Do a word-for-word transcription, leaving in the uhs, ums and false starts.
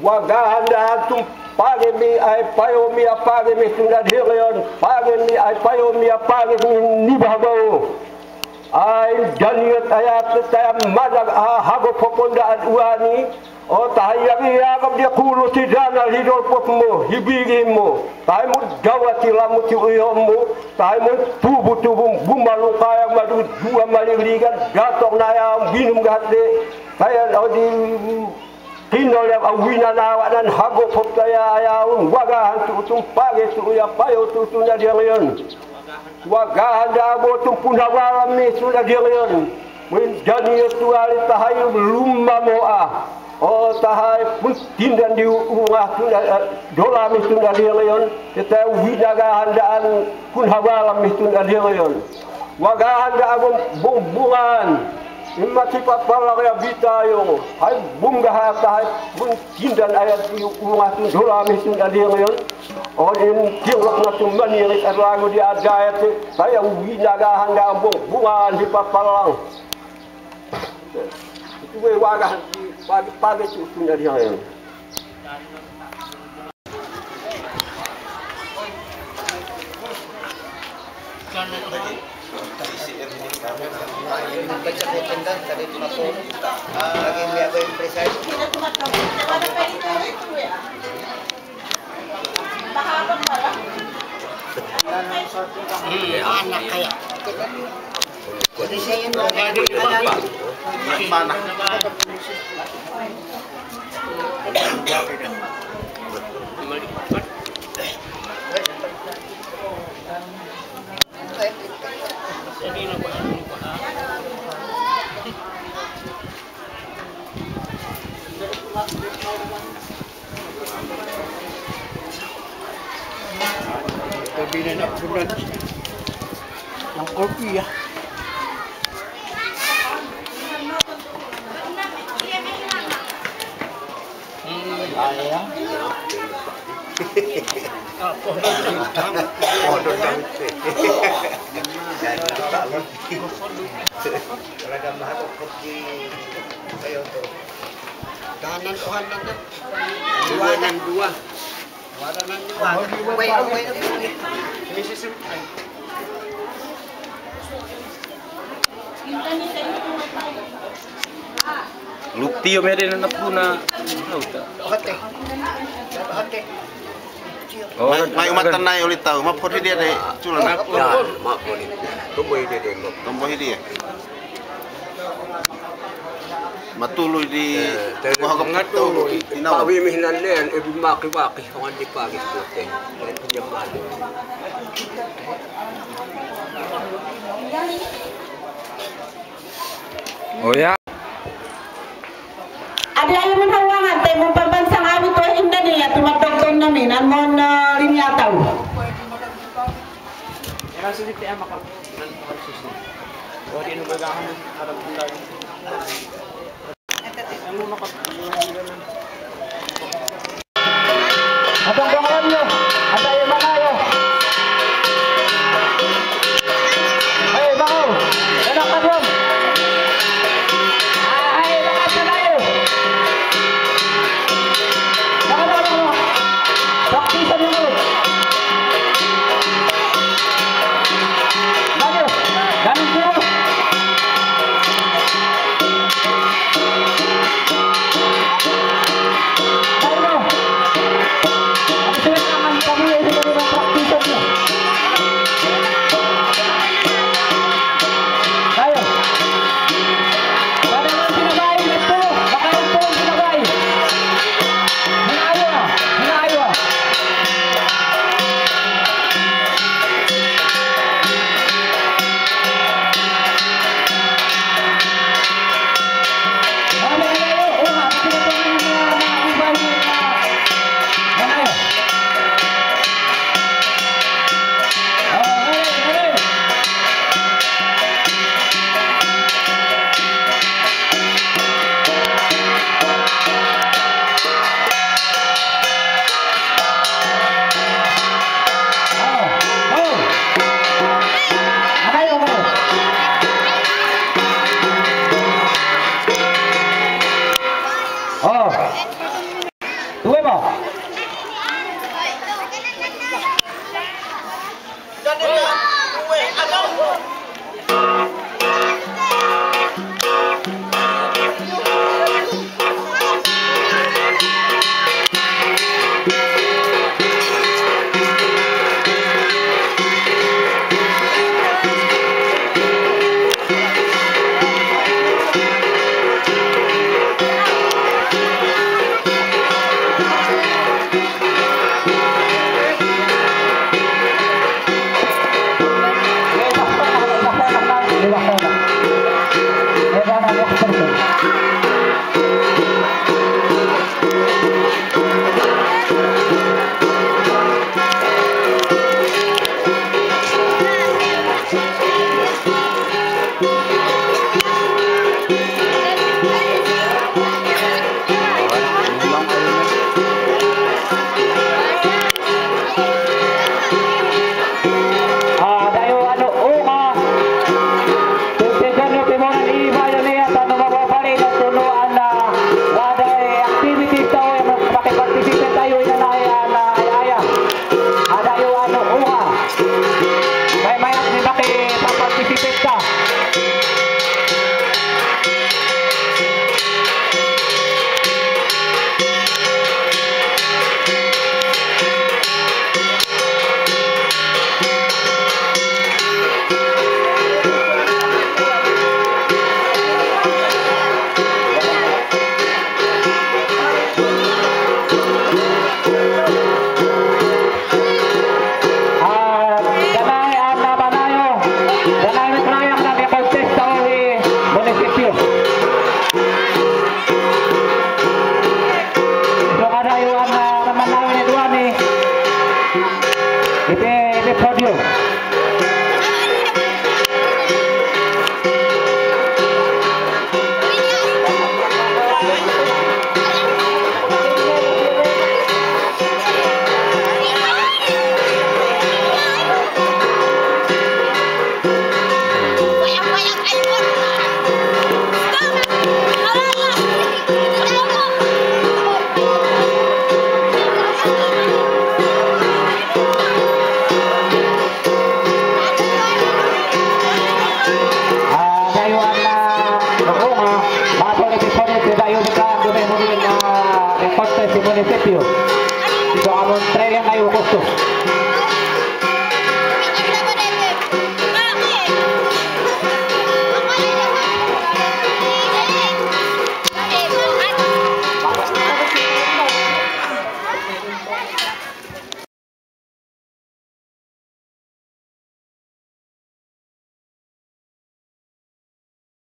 Waqga handa antum pagemi ai payomi a pagemi tunda dirion, pagemi ai payomi a pagemi ni bahbao. Ai daniot aya tetaya madag a hago poponda ad uani. O tahai yagi yagab di kulu tidana lidol pop mo hibigi mo. Tahai mo dawa tilamu ti uyo mo. Tahai mo tubu tubu bumalu kaya madu dua mali ligan datok naya binum gahate. Kaya odi kinol ya awina nawa nan hago pop taya aya un waqga hantu utum page tu uya payo tu utum na dirion. Waqga handa abo tumpu nawalam mi tunda dirion. Mui daniot tuari tahai lumma moa. O tahai pun tindan di unga tunda dola mi tunda dirion. Tetaya wina ga handa an pun nawalam mi tunda dirion. Waqga handa abo bong bungan. Imma tipa pala ria bita yo. Hai bum gaha tahai pun tindan aya di unga tunda dola mi tunda dirion. Odin tirok na tumani ri arlagu di adaya te, saya wina ga handa ambong bunga di papalang. Itu we waqga pagi pagi tu tunda dia. Kopi na, na punan. Yang kopi ya. Kanan Tuhan, kanan. Dua, kanan dua. Lupti o mere na puna. Oke. Oke. Mai, mai umat tanai oli tau, mapot hidi de, culan. Mapot. Ya, mapot hidi. Tombo hidi de, tombo hidi. Matulu di, eh, tadi matulu. Pawi mihinan len, ebi maki maki, hongan di pagi putih. Ebi jam malu. Oh ya. Adi ayo men hawangan te men pambansang abu to inda ni ya tumat doktor nami nan mon, eh, lini atau. Atong bangawan yo, ada yang mana yo? Hei, bangun. Enak kan, Bang? Ah, hei, bangun sana yo. Bangun, bangun, bangun. Bakti sana yo. Maju. Maju, maju. Ayuan, ah, Roma, bato ni Pisoni, tidak yuk dekat, dune muni, ah, yang kontes di munisipio. Itu amun training ayu khusus.